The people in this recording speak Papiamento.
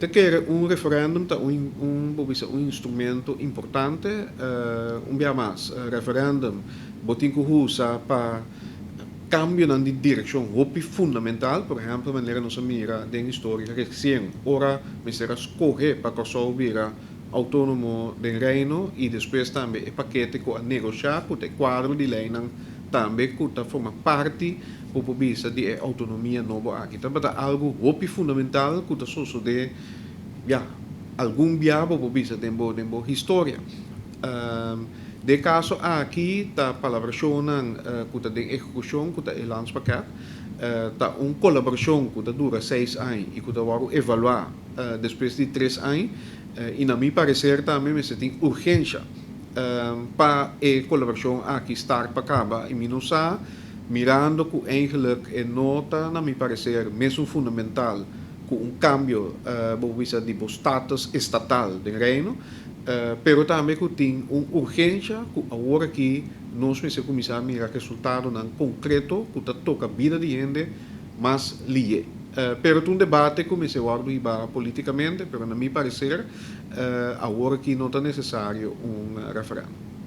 Mi ta kere un referendum ta un un bo bisa un instrumento importante. Un bia mas, referendum bo tin ku usa pa kambionan di direkshon hopi fundamental, por ehèmpel manera nos a mira den historia resien ora mester a skohe pa Kòrsou bira outónomo den Reino i despues tambe e pakete ku a negoshá ku ta e kuadro di leinan tambe ku ta forma parti, bo por bisa, di e outonomia nobo aki. Tabata algu hopi fundamental ku ta sosodé ya algun bia, bo por bisa, den bo historia. Den kaso aki ta palabrashonnan ku ta den ehekushon ku ta e landspakket, ta un kolaborashon ku ta dura 6 aña i ku ta wòrdu evaluá despues di 3 aña, i na mi pareser tambe mester tin urgensia pa e kolaborashon aki start pa kaba, i mi no sa, mirando ku eigenlijk e no ta na mi pareser mesun fundamental ku un kambio, bo bisa, di bo status estatal den Reino, pero tambe ku tin un urgensia ku awor aki nos mester kuminsá mira resultadonan konkreto ku ta toka bida di hende mas lihé. Pero ta un debate ku mester wòrdu hibá polítikamente, pero na mi pareser awor aki no ta nesesario un referendum.